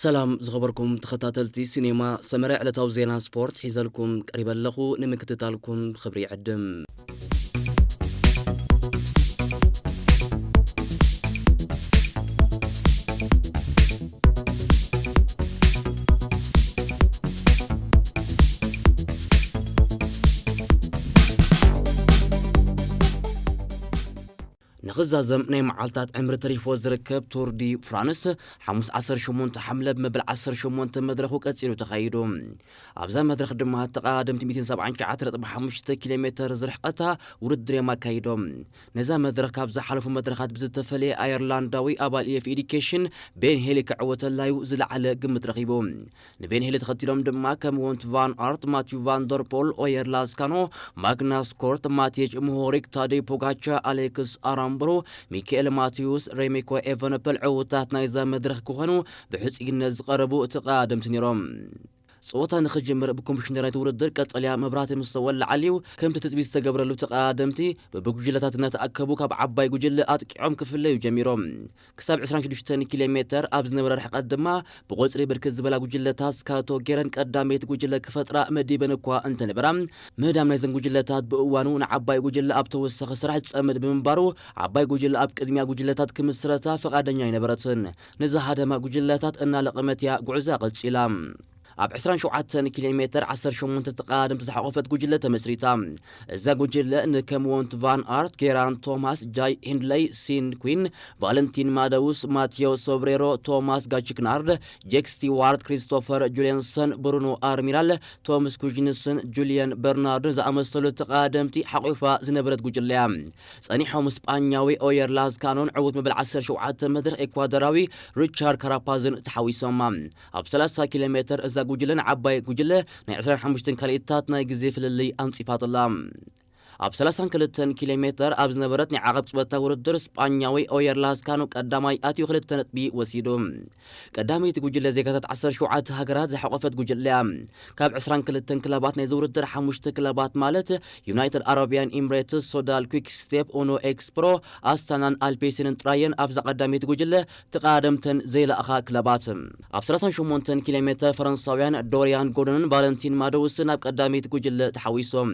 ሰላም ዝኸበርኩም ተኸታተልቲ ሲኔማ ሰመረ፣ ዕለታዊ ዜና ስፖርት ሒዘልኩም ቀሪበ ኣለኹ። ንምክትታልኩም ብኽብሪ ይዕድም። ንኽዛዘም ናይ መዓልታት ዕምሪ ተሪፎ ዝርከብ ቱር ዲ ፍራንስ፣ ሓሙስ ዓሰርተ ሸሞንተ ሓምለ ብመበል ዓሰርተ ሸሞንተ መድረኹ ቀጺሉ ተኻይዱ። ኣብዛ መድረኽ ድማ ተቐዳደምቲ ሚእትን ሰብዓን ትሽዓተ ነጥቢ ሓሙሽተ ኪሎ ሜተር ዝርሕቐታ ውድድር እዮም ኣካይዶም። ነዛ መድረኽ ካብ ዝሓለፉ መድረኻት ብዝተፈለየ፣ ኣየርላንዳዊ ኣባል ኢኤፍ ኤዱኬሽን ቤን ሄሊ ክዕወተላ እዩ ዝለዓለ ግምት ረኺቡ። ንቤን ሄሊ ተኸቲሎም ድማ ከም ወንት ቫን ኣርት፣ ማቲዩ ቫን ደር ፖል፣ ኦየር ላስካኖ፣ ማግናስ ኮርት፣ ማቴጅ ምሆሪክ፣ ታዴ ፖጋቻ፣ ኣሌክስ ኣራምብሮ፣ ሚካኤል ማቴዎስ፣ ሬሜኮ ኤቨነፐል ዕውታት ናይዛ መድረኽ ክኾኑ ብሕጽይነት ዝቐረቡ ተቐዳደምቲ ነይሮም። ጸወታ ንኽጅምር ብኮሚሽነር ናይቲ ውድድር ቀጠልያ መብራህቲ ምስ ተወልዓልዩ፣ ከምቲ ትጽቢት ዝተገብረሉ ተቐዳደምቲ በብጉጅለታት እናተኣከቡ ካብ ዓባይ ጉጅለ ኣጥቂዖም ክፍለዩ ጀሚሮም። ክሳብ ዕስራን ሽዱሽተን ኪሎ ሜተር ኣብ ዝነበረ ርሕቀት ድማ ብቆጽሪ ብርክት ዝበላ ጉጅለታት ስካቶ ጌረን ቀዳመይቲ ጉጅለ ክፈጥራ መዲበን እኳ እንተነበራ፣ ምህዳም ናይዘን ጉጅለታት ብእዋኑ ንዓባይ ጉጅለ ኣብ ተወሳኺ ስራሕ ዝጸምድ ብምንባሩ፣ ዓባይ ጉጅለ ኣብ ቅድሚያ ጉጅለታት ክምስረታ ፍቓደኛ ኣይነበረትን። ነዚ ሃደማ ጉጅለታት እናለቐመት እያ ጉዕዛ ቀጺላ። ኣብ ዕስራን ሸውዓተን ኪሎ ሜተር ዓሰርተ ሸሞንተ ተቐዳደምቲ ዝሓቖፈት ጉጅለ ተመስሪታ። እዛ ጉጅለ ንከም ወንት ቫን ኣርት፣ ጌራን ቶማስ፣ ጃይ ሂንድለይ፣ ሲን ኩን፣ ቫለንቲን ማደውስ፣ ማቴዎ ሶብሬሮ፣ ቶማስ ጋችክናርድ፣ ጄክ ስቲዋርት፣ ክሪስቶፈር ጁልየንሰን፣ ብሩኖ ኣርሚራል፣ ቶምስ ኩጅንስን፣ ጁልየን በርናርድን ዝኣመሰሉ ተቐዳደምቲ ሓቑፋ ዝነበረት ጉጅለ እያ። ጸኒሖም ስጳኛዊ ኦየር ላዝካኖን ዕዉት መበል ዓሰርተ ሸውዓተ መድረኽ ኤኳዶራዊ ሪቻርድ ካራፓዝን ተሓዊሶማ። ኣብ ሰላሳ ኪሎ ሜተር እዛ ጉጅለ ንዓባይ ጉጅለ ናይ ዕስራን ሓሙሽተን ካልኢታት ናይ ግዜ ፍልልይ ኣንጺፋትላ። ኣብ ሰላሳን ክልተን ኪሎ ሜተር ኣብ ዝነበረት ናይ ዓቐብ ጸወታ ውድድር፣ ስጳኛዊ ኦየር ላስካኖ ቀዳማይ ኣትዩ ክልተ ነጥቢ ወሲዱ። ቀዳመይቲ ጉጅለ ዜጋታት ዓሰርተ ሸውዓተ ሃገራት ዝሓቖፈት ጉጅለ እያ። ካብ ዕስራን ክልተን ክለባት ናይዚ ውድድር ሓሙሽተ ክለባት ማለት ዩናይትድ ኣረቢያን ኢምሬትስ፣ ሶዳል፣ ኩክ ስቴፕ፣ ኡኖ ኤክስፕሮ፣ ኣስታናን ኣልፔሲንን ጥራየን ኣብዛ ቀዳመይቲ ጉጅለ ተቐዳደምተን ዘይለኣኻ ክለባት። ኣብ ሰላሳን ሸሞንተን ኪሎ ሜተር ፈረንሳውያን ዶሪያን ጎርደንን ቫለንቲን ማደውስን ኣብ ቀዳመይቲ ጉጅለ ተሓዊሶም።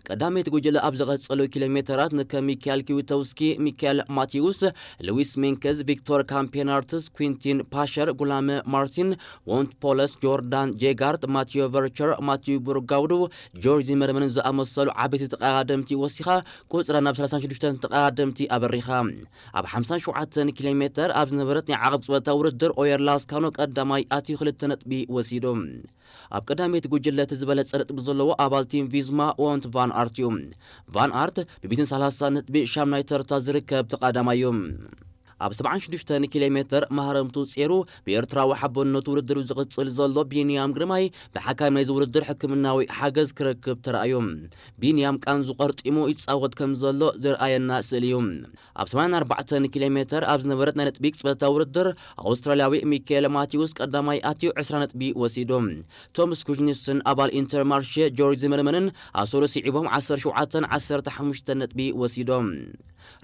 ቀዳመይቲ ጉጅለ ኣብ ዝቐጸሉ ኪሎ ሜተራት ንከም ሚካኤል ኪዊተውስኪ፣ ሚካኤል ማቲውስ፣ ሉዊስ ሜንከዝ፣ ቪክቶር ካምፔናርትስ፣ ኩንቲን ፓሸር፣ ጉላመ ማርቲን፣ ወንት ፖለስ፣ ጆርዳን ጄጋርት፣ ማቲዮ ቨርቸር፣ ማቲዩ ቡርጋውዱ፣ ጆርጅ ዚመርመንን ዝኣመሰሉ ዓበይቲ ተቐዳደምቲ ወሲኻ፣ ቁጽራ ናብ ሰላሳን ሽዱሽተን ተቐዳደምቲ ኣበሪኻ። ኣብ ሓምሳን ሸውዓተን ኪሎ ሜተር ኣብ ዝነበረት ናይ ዓቐብ ጸወታ ውድድር፣ ኦየር ላስካኖ ቀዳማይ ኣትዩ ክልተ ነጥቢ ወሲዱ። ኣብ ቀዳመይቲ ጉጅለ እቲ ዝበለጸ ነጥቢ ዘለዎ ኣባል ቲም ቪዝማ፣ ወንት ቫን ኣርት እዩ። ቫን ኣርት ብሚእትን ሰላሳ ነጥቢ ሻምናይ ተርታ ዝርከብ ተቐዳማይ እዩ። ኣብ ሰብዓን ሽዱሽተን ኪሎ ሜተር ማህረምቱ ጼሩ ብኤርትራዊ ሓቦነቱ ውድድሩ ዝቕጽል ዘሎ ቢንያም ግርማይ፣ ብሓካይም ናይዚ ውድድር ሕክምናዊ ሓገዝ ክረክብ ተራእዩ። ቢንያም ቃንዙ ቀርጢሙ ይጻወት ከም ዘሎ ዘርኣየና ስእሊ እዩ። ኣብ ሰማንያን ኣርባዕተን ኪሎ ሜተር ኣብ ዝነበረት ናይ ነጥቢ ቅጽበታዊ ውድድር፣ ኣውስትራልያዊ ሚካኤል ማቲውስ ቀዳማይ ኣትዩ ዕስራ ነጥቢ ወሲዱ። ቶምስ ኩጅኒስን ኣባል ኢንተርማርሼ ጆርጅ ዚመርመንን ኣሰሩ ስዒቦም ዓሰርተ ሸውዓተን ዓሰርተ ሓሙሽተን ነጥቢ ወሲዶም።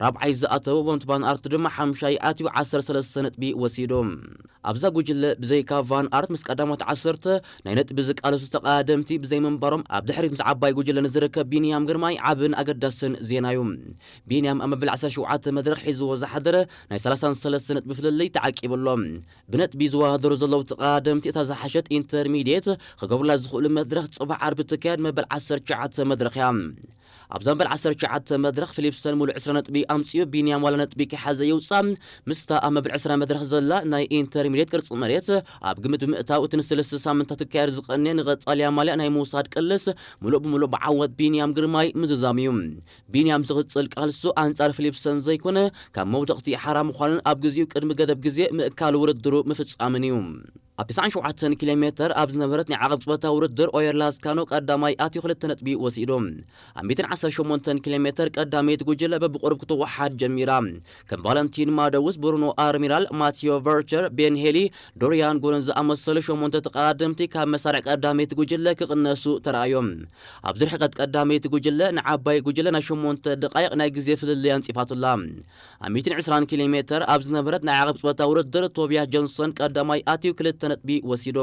ራብዓይ ዝኣተወ ወንት ቫን ኣርት ድማ ሓምሻይ ኣትዩ ዓሰርተ ሰለስተ ነጥቢ ወሲዱ። ኣብዛ ጉጅለ ብዘይካ ቫን ኣርት ምስ ቀዳሞት ዓሰርተ ናይ ነጥቢ ዝቃለሱ ተቐዳደምቲ ብዘይምንባሮም፣ ኣብ ድሕሪት ምስ ዓባይ ጉጅለ ንዝርከብ ቢንያም ግርማይ ዓብን ኣገዳስን ዜና እዩ። ቢንያም ኣብ መበል ዓሰርተ ሸውዓተ መድረኽ ሒዝዎ ዝሓደረ ናይ ሰላሳን ሰለስተ ነጥቢ ፍልልይ ተዓቂቡ ኣሎ። ብነጥቢ ዝወዳደሩ ዘለዉ ተቐዳደምቲ፣ እታ ዝሓሸት ኢንተርሚድየት ክገብሩላ ዝኽእሉ መድረኽ ጽባሕ ዓርቢ እትካየድ መበል ዓሰርተ ትሽዓተ መድረኽ እያ። ኣብዛ መበል ዓሰርተ ትሽዓተ መድረኽ፣ ፊሊፕሰን ሙሉእ ዕስራ ነጥቢ ኣምጺኡ፣ ቢንያም ዋላ ነጥቢ ከይሓዘ ይውጻእ። ምስታ ኣብ መበል ዕስራ መድረኽ ዘላ ናይ ኢንተርሚድየት ቅርጺ መሬት ኣብ ግምት ብምእታው፣ እቲ ንሰለስተ ሳምንታት ክካየድ ዝቐነየ ንቐጻልያ ማልያ ናይ ምውሳድ ቅልስ ሙሉእ ብሙሉእ ብዓወት ቢንያም ግርማይ ምዝዛም እዩ። ቢንያም ዝቕጽል ቃልሱ ኣንጻር ፊሊፕሰን ዘይኮነ፣ ካብ መውደቕቲ ሓራ ምዃኑን ኣብ ግዜኡ ቅድሚ ገደብ ግዜ ምእካል ውድድሩ ምፍጻምን እዩ። ኣብ ተስዓን ሸውዓተን ኪሎ ሜተር ኣብ ዝነበረት ናይ ዓቐብ ጸወታ ውድድር፣ ኦየር ላስካኖ ቀዳማይ ኣትዩ ክልተ ነጥቢ ወሲዱ። ኣብ ሚእትን ዓሰርተ ሸሞንተን ኪሎ ሜተር ቀዳመይቲ ጉጅለ በብቑሩብ ክትወሓድ ጀሚራ። ከም ቫለንቲን ማደውስ፣ ብሩኖ ኣርሚራል፣ ማቲዮ ቨርቸር፣ ቤን ሄሊ፣ ዶሪያን ጎርን ዝኣመሰሉ ሸሞንተ ተቐዳደምቲ ካብ መሳርዕ ቀዳመይቲ ጉጅለ ክቕነሱ ተራእዮም። ኣብዚ ርሕቀት ቀዳመይቲ ጉጅለ ንዓባይ ጉጅለ ናይ ሸሞንተ ደቓይቕ ናይ ግዜ ፍልልይ ኣንጺፋትላ። ኣብ ሚእትን ዕስራን ኪሎ ሜተር ኣብ ዝነበረት ናይ ዓቐብ ጸወታ ውድድር፣ ቶቢያስ ጆንሰን ቀዳማይ ኣትዩ ክልተ ነጥቢ ወሲዱ።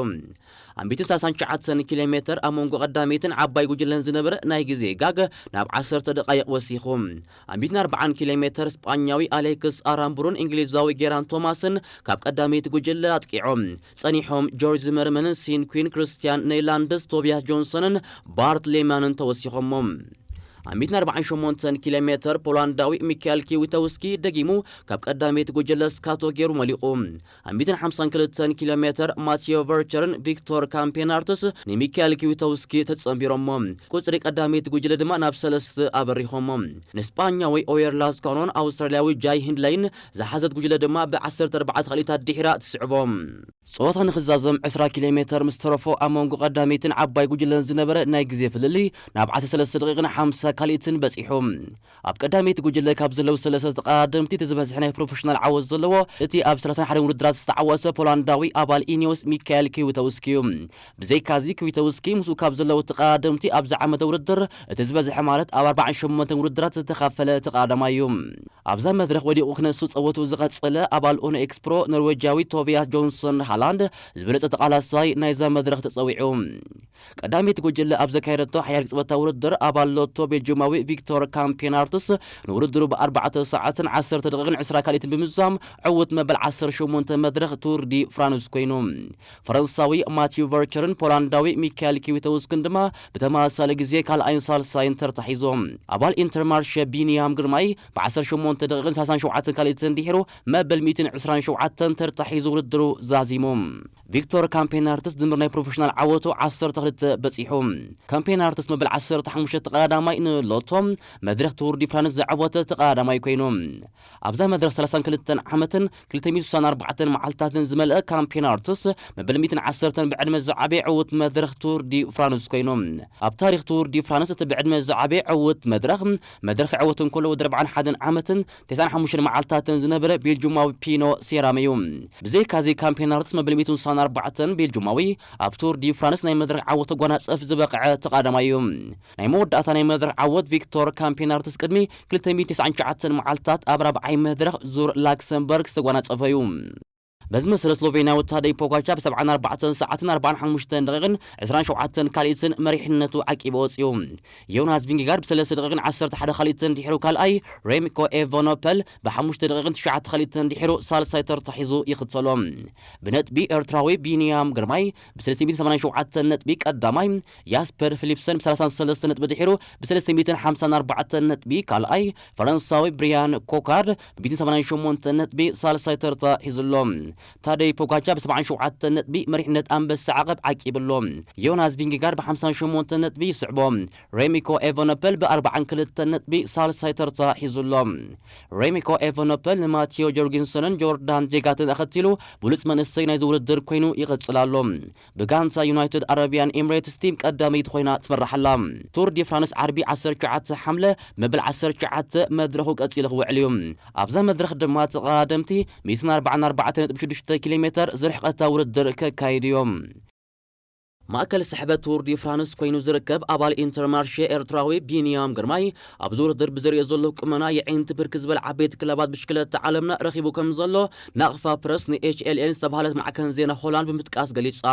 ኣብ ሚእትን ሰላሳን ትሽዓተን ኪሎ ሜተር ኣብ መንጎ ቀዳመይትን ዓባይ ጉጅለን ዝነበረ ናይ ግዜ ጋግ ናብ ዓሰርተ ደቃይቕ ወሲኹ። ኣብ ሚእትን ኣርባዓን ኪሎ ሜተር ስጳኛዊ ኣሌክስ ኣራምቡሩን እንግሊዛዊ ጌራን ቶማስን ካብ ቀዳመይቲ ጉጅለ ኣጥቂዖም ጸኒሖም፣ ጆርጅ ዝመርመንን ሲን ኩን ክርስቲያን ኔይላንድስ፣ ቶቢያስ ጆንሰንን ባርት ሌማንን ተወሲኾሞ። ኣብ ሚእትን ኣርባዓን ሸሞንተን ኪሎ ሜተር ፖላንዳዊ ሚካኤል ኪዊተውስኪ ደጊሙ ካብ ቀዳመይቲ ጉጅለ ስካቶ ገይሩ መሊቑ። ኣብ ሚእትን ሓምሳን ክልተን ኪሎ ሜተር ማቲዮ ቨርቸርን ቪክቶር ካምፔናርትስ ንሚካኤል ኪዊተውስኪ ተጸንቢሮሞ። ቁጽሪ ቀዳመይቲ ጉጅለ ድማ ናብ ሰለስተ ኣበሪኾሞ። ንስጳኛዊ ኦየር ላስካኖን ኣውስትራልያዊ ጃይ ሂንድላይን ዝሓዘት ጉጅለ ድማ ብ ዓሰርተ ኣርባዕተ ካልኢታት ድሒራ ትስዕቦም። ጸወታ ንኽዛዘም ዕስራ ኪሎ ሜተር ምስ ተረፎ ኣብ መንጎ ቀዳመይትን ዓባይ ጉጅለን ዝነበረ ናይ ግዜ ፍልልይ ናብ ዓሰርተ ሰለስተ ደቂቕን ሓምሳ ካልኢትን በጺሑ። ኣብ ቀዳመይቲ ጉጅለ ካብ ዘለዉ ሰለስተ ተቐዳደምቲ እቲ ዝበዝሐ ናይ ፕሮፌሽናል ዓወት ዘለዎ እቲ ኣብ ሰላሳን ሓደን ውድድራት ዝተዓወተ ፖላንዳዊ ኣባል ኢኒዮስ ሚካኤል ኪዊተውስኪ እዩ። ብዘይካዚ ኪዊተውስኪ ምስኡ ካብ ዘለዉ ተቐዳደምቲ ኣብዚ ዓመተ ውድድር እቲ ዝበዝሐ ማለት ኣብ ኣርባዓን ሸሞንተን ውድድራት ዝተኻፈለ ተቐዳዳማይ እዩ። ኣብዛ መድረኽ ወዲቑ ክነሱ ጸወትኡ ዝቐጸለ ኣባል ኡኖ ኤክስፕሮ ኖርዌጃዊ ቶቢያስ ጆንሰን ሃላንድ ዝበለጸ ተቓላሳይ ናይዛ መድረኽ ተጸዊዑ። ቀዳመይቲ ጉጅለ ኣብ ዘካየደቶ ሓያል ቅጽበታ ውድድር ኣባል ሎቶ ቤልጅማዊ ቪክቶር ካምፔናርትስ ንውድድሩ ብኣርባዕተ ሰዓትን ዓሰርተ ደቂቕን ዕስራ ካልኢትን ብምዝዛም ዕዉት መበል ዓሰርተ ሸሞንተ መድረኽ ቱር ዲ ፍራንስ ኮይኑ። ፈረንሳዊ ማቲዩ ቨርቸርን ፖላንዳዊ ሚካኤል ኪዊተውስክን ድማ ብተመሳሳሊ ግዜ ካልኣይን ሳልሳይን ተርታ ሒዞም። ኣባል ኢንተርማርሸ ቢንያም ግርማይ ብ ዓሰርተ ሸሞንተ ደቂቕን ሰላሳን ሸውዓተን ካልኢትን ድሒሩ መበል ሚእትን ዕስራን ሸውዓተን ተርታ ሒዙ ውድድሩ ዛዚሙ። ቪክቶር ካምፔናርትስ ድምር ናይ ፕሮፌሽናል ዓወቱ ዓሰርተ ክልተ በጺሑ። ካምፔናርትስ መበል ዓሰርተ ሓሙሽተ ተቐዳዳማይ ንሎቶ መድረኽ ቱር ዲ ፍራንስ ዘዐወተ ተቐዳዳማይ ኮይኑ። ኣብዛ መድረኽ ሰላሳን ክልተን ዓመትን ክልተ ሚእትን ስሳን ኣርባዕተን መዓልታትን ዝመልአ ካምፔናርትስ መበል ሚእትን ዓሰርተን ብዕድመ ዝዓበየ ዕዉት መድረኽ ቱር ዲ ፍራንስ ኮይኑ። ኣብ ታሪኽ ቱር ዲ ፍራንስ እቲ ብዕድመ ዝዓበየ ዕዉት መድረኽ፣ መድረኽ ክዕወት እንከሎ ወዲ ኣርባዓን ሓደን ዓመትን ተስዓን ሓሙሽተን መዓልታትን ዝነበረ ቤልጁማዊ ፒኖ ሴራም እዩ። ብዘይካዚ ካምፔናርትስ መበል ሚእትን ስሳን ኣርባዕተን ቤልጁማዊ ኣብ ቱር ዲ ፍራንስ ናይ መድረኽ ዓወት ተጓናጸፍ ዝበቕዐ ተቐዳዳማይ እዩ። ናይ መወዳእታ ናይ መድረኽ ዓወት ቪክቶር ካምፔናርትስ ቅድሚ ክልተ ሚእትን ተስዓን ትሽዓተን መዓልታት ኣብ ራብዓይ መድረኽ ዙር ላክሰምበርግ ዝተጓናጸፈ እዩ። በዚ መሰረት ስሎቬንያዊ ታደይ ፖጋቻ ብ ሰብዓን ኣርባዕተን ሰዓትን ኣርባዓን ሓሙሽተን ደቂቕን ዕስራን ሸውዓተን ካልኢትን መሪሕነቱ ዓቂቡ ወጺኡ። ዮናስ ቪንጌጋርድ ብሰለስተ ደቂቕን ዓሰርተ ሓደ ካልኢትን ድሒሩ ካልኣይ፣ ሬምኮ ኤቨኖፐል ብሓሙሽተ ደቂቕን ትሽዓተ ካልኢትን ድሒሩ ሳልሳይ ተርታ ሒዙ ይኽተሎ። ብነጥቢ ኤርትራዊ ቢንያም ግርማይ ብ ሰለስተ ሚእትን ሰማንያን ሸውዓተን ነጥቢ ቀዳማይ፣ ያስፐር ፊሊፕሰን ብ ሰላሳን ሰለስተ ነጥቢ ድሒሩ ብ ሰለስተ ሚእትን ሓምሳን ኣርባዕተን ነጥቢ ካልኣይ፣ ፈረንሳዊ ብሪያን ኮካርድ ብ ሚእትን ሰማንያን ሸሞንተ ነጥቢ ሳልሳይ ተርታ ሒዙ ኣሎ። ታደይ ፖጋቻ ብ ሰብዓን ሸውዓተን ነጥቢ መሪሕነት ኣንበሳ ዓቐብ ዓቂቡ ኣሎ። ዮናስ ቪንጌጋርድ ብ ሓምሳን ሸሞንተን ነጥቢ ይስዕቦ። ሬሚኮ ኤቨኖፐል ብ ኣርባዓን ክልተን ነጥቢ ሳልሳይ ተርታ ሒዙ ኣሎ። ሬሚኮ ኤቨኖፐል ንማቲዮ ጆርጊንሰንን ጆርዳን ጄጋትን ኣኸቲሉ ብሉጽ መንእሰይ ናይዚ ውድድር ኮይኑ ይቕጽል ኣሎ። ብጋንታ ዩናይትድ ኣረቢያን ኤምሬትስ ቲም ቀዳመይቲ ኮይና ትመርሕ ኣላ። ቱር ዲ ፍራንስ ዓርቢ ዓሰርተ ትሽዓተ ሓምለ መበል ዓሰርተ ትሽዓተ መድረኹ ቀጺሉ ክውዕል እዩ። ኣብዛ መድረኽ ድማ ተቐዳደምቲ ሚእትን ኣርባዓን ኣርባዕተ ነጥቢ ሽዱሽተ ኪሎ ሜተር ዝርሕቐታ ውድድር ከካይዱ እዮም። ማእከል ስሕበት ቱር ዲ ፍራንስ ኮይኑ ዝርከብ ኣባል ኢንተርማርሼ ኤርትራዊ ቢንያም ግርማይ ኣብዚ ውድድር ብዘርእዮ ዘሎ ቁመና የዒንቲ ብርክ ዝበል ዓበይቲ ክለባት ብሽክለታ ዓለምና ረኺቡ ከም ዘሎ ናቕፋ ፕረስ ንኤች ኤል ኤን ዝተባህለት ማዕከን ዜና ሆላንድ ብምጥቃስ ገሊጻ።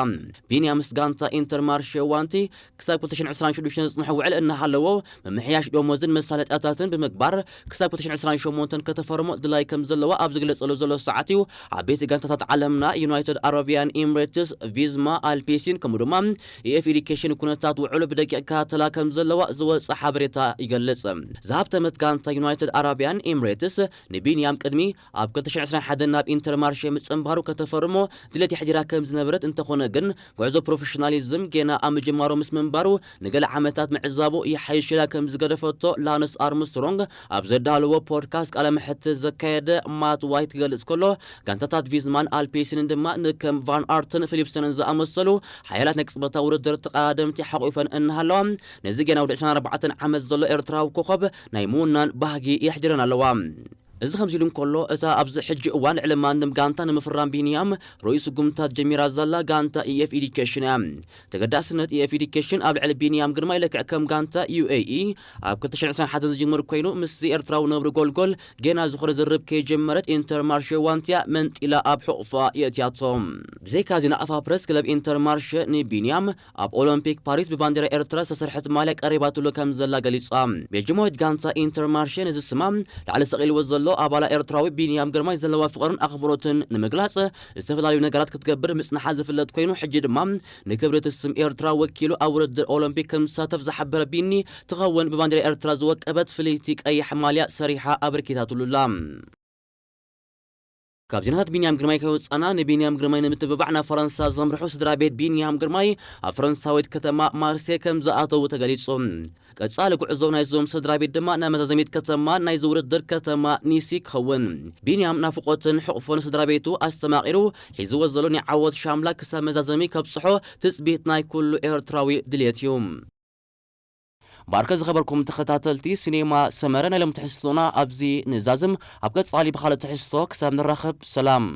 ቢንያም ምስ ጋንታ ኢንተርማርሼ ዋንቲ ክሳብ ክልተ ሽሕን ዕስራን ሽዱሽተን ዝጽንሖ ውዕል እናሃለዎ፣ ምምሕያሽ ደሞዝን መሳለጥያታትን ብምግባር ክሳብ ክልተ ሽሕን ዕስራን ሸሞንተን ከተፈርሞ ድላይ ከም ዘለዋ ኣብ ዝግለጸሉ ዘሎ ሰዓት እዩ። ዓበይቲ ጋንታታት ዓለምና ዩናይትድ ኣረቢያን ኤምሬትስ፣ ቪዝማ፣ ኣልፔሲን ከምኡ ድማ ኢኤፍ ኤዱኬሽን ኩነታት ውዕሉ ብደቂቕ ይከታተላ ከም ዘለዋ ዝወጸ ሓበሬታ ይገልጽ። ዝሃብተመት ጋንታ ዩናይትድ ኣረቢያን ኤምሬትስ ንቢንያም ቅድሚ ኣብ ክልተ ሽሕን ዕስራን ሓደን ናብ ኢንተርማርሼ ምጽንባሩ ከተፈርሞ ድሌት የሕዲራ ከም ዝነበረት፣ እንተኾነ ግን ጉዕዞ ፕሮፌሽናሊዝም ጌና ኣብ ምጅማሩ ምስ ምንባሩ ንገለ ዓመታት ምዕዛቡ ይሓይሽ ኢላ ከም ዝገደፈቶ ላንስ ኣርምስትሮንግ ኣብ ዘዳለዎ ፖድካስት ቃለ መሕትት ዘካየደ ማት ዋይት ክገልጽ ከሎ፣ ጋንታታት ቪዝማን ኣልፔሲንን ድማ ንከም ቫን ኣርትን ፊሊፕሰንን ዝኣመሰሉ ሓያላት ናይ ቅጽበታዊ ውድድር ተቐዳደምቲ ሓቑፈን እናሃለዋ፣ ነዚ ጌና ወዲ ዕስራን ኣርባዕተን ዓመት ዘሎ ኤርትራዊ ኮኸብ ናይ ምውናን ባህጊ የሕድረን ኣለዋ። እዚ ከምዚ ኢሉ እንከሎ፣ እታ ኣብዚ ሕጂ እዋን ልዕሊ ማንም ጋንታ ንምፍራም ቢንያም ርኡይ ስጉምታት ጀሚራ ዘላ ጋንታ ኢኤፍ ኤዱኬሽን እያ። ተገዳስነት ኢኤፍ ኤዱኬሽን ኣብ ልዕሊ ቢንያም ግርማይ ልክዕ ከም ጋንታ ዩኤኢ ኣብ ክልተ ሽሕን ዕስራን ሓደን ዝጅምር ኮይኑ፣ ምስዚ ኤርትራዊ ነብሪ ጎልጎል ጌና ዝኾነ ዝርብ ከይጀመረት ኢንተርማርሼ ዋንትያ መንጢላ ኣብ ሕቑፋ የእትያቶ። ብዘይካ ዜና ኣፋ ፕረስ ክለብ ኢንተርማርሼ ንቢንያም ኣብ ኦሎምፒክ ፓሪስ ብባንዴራ ኤርትራ ዝተሰርሐት ማልያ ቀሪባትሉ ከም ዘላ ገሊጻ። ቤልጅማዊት ጋንታ ኢንተርማርሼ ነዚ ስማ ላዕሊ ሰቒልዎ ዘሎ ኣባላ ኤርትራዊ ቢንያም ግርማይ ዘለዋ ፍቕርን ኣኽብሮትን ንምግላጽ ዝተፈላለዩ ነገራት ክትገብር ምጽንሓ ዝፍለጥ ኮይኑ፣ ሕጂ ድማ ንክብሪ እቲ ስም ኤርትራ ወኪሉ ኣብ ውድድር ኦሎምፒክ ከም ዝሳተፍ ዝሓበረ ቢኒ ትኸውን ብባንዴራ ኤርትራ ዝወቀበት ፍልይቲ ቀያሕ ማልያ ሰሪሓ ኣበርኪታትሉላ። ካብ ዜናታት ቢንያም ግርማይ ከይወጻና፣ ንቢንያም ግርማይ ንምትብባዕ ናብ ፈረንሳ ዘምርሑ ስድራ ቤት ቢንያም ግርማይ ኣብ ፈረንሳዊት ከተማ ማርሴ ከም ዝኣተዉ ተገሊጹ። ቀጻሊ ጉዕዞ ናይዞም ስድራ ቤት ድማ ናብ መዛዘሚት ከተማ ናይዚ ውድድር ከተማ ኒስ ክኸውን። ቢንያም ናፍቖትን ሕቕፎን ስድራ ቤቱ ኣስተማቒሩ ሒዝዎ ዘሎ ናይ ዓወት ሻምላ ክሳብ መዛዘሚ ከብጽሖ ትጽቢት ናይ ኩሉ ኤርትራዊ ድልየት እዩ። ባርከ ዝኸበርኩም ተኸታተልቲ ሲኔማ ሰመረ፣ ናይ ሎም ትሕዝቶና ኣብዚ ንዛዝም። ኣብ ቀጻሊ ብኻልእ ትሕዝቶ ክሳብ ንራኸብ ሰላም።